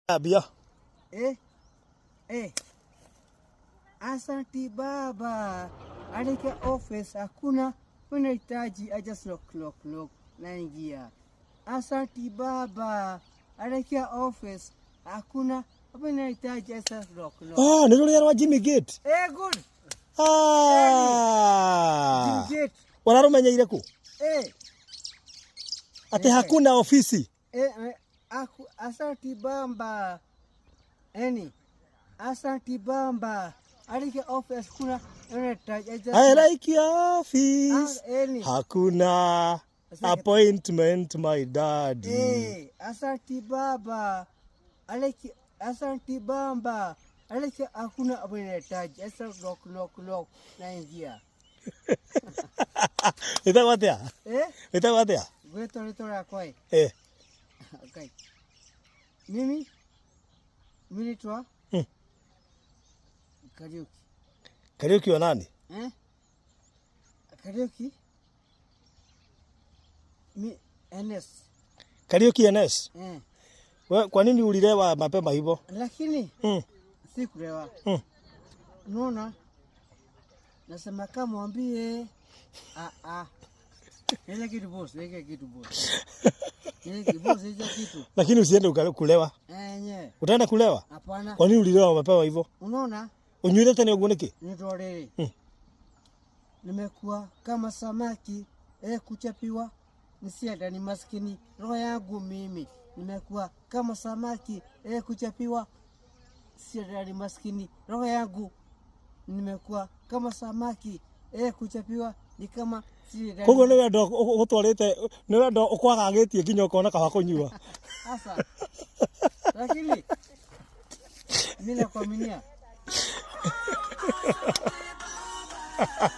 Ambia. Eh, eh. Asanti baba. Alike office hakuna unahitaji, I just knock knock knock naingia. Asanti baba. Alike office hakuna unahitaji, I just knock knock. Ah, nĩ rũrĩa rwa Jimmy Gate. Eh, good. Ah. Jimmy Gate. Ũrarũmenyeire kũ? Eh, Atĩ hakuna ofisi. eh, eh, aku, asanti bamba. Eni. Asanti bamba. Alike office kuna unahitaji, I just I like your office. Ah, eni. Hakuna appointment, my daddy. Eh, asanti baba. Aleki asanti bamba. Aleki hakuna unahitaji. Asa knock knock knock naingia. Wĩtagwo atĩa? Eh, Wĩtagwo atĩa? gweto rĩtwa rĩakwa ĩ. Eh. Okay. Mimi mimi naitwa Kariuki. Kariuki wa nani? Eh? Kariuki mi NS. Kariuki NS. Eh. We, kwa nini ulilewa mapema hivyo? Lakini sikulewa. Unaona? Nasema kama mwambie ah ah. Ile kitu boss, ile kitu boss. Ile kitu boss, ile kitu. Lakini usiende kulewa. Eh, nye. Utaenda kulewa? Hapana. Kwa nini ulilewa mapema hivyo? Unaona? Unywire tene ũguo nĩkĩ? Ni rĩrĩ. Nimekuwa kama samaki kuchapiwa nisienda ni maskini roho yangu mimi. Nimekuwa kama samaki kuchapiwa sienda ni maskini roho yangu. Nimekuwa kama samaki kuchapiwa ni kama sienda. Koguo nĩ wendo ũgũtwarĩte, nĩ wendo ũkwagagĩtie nginya ũkona kaba kũnyua. Sasa lakini mimi nakuaminia.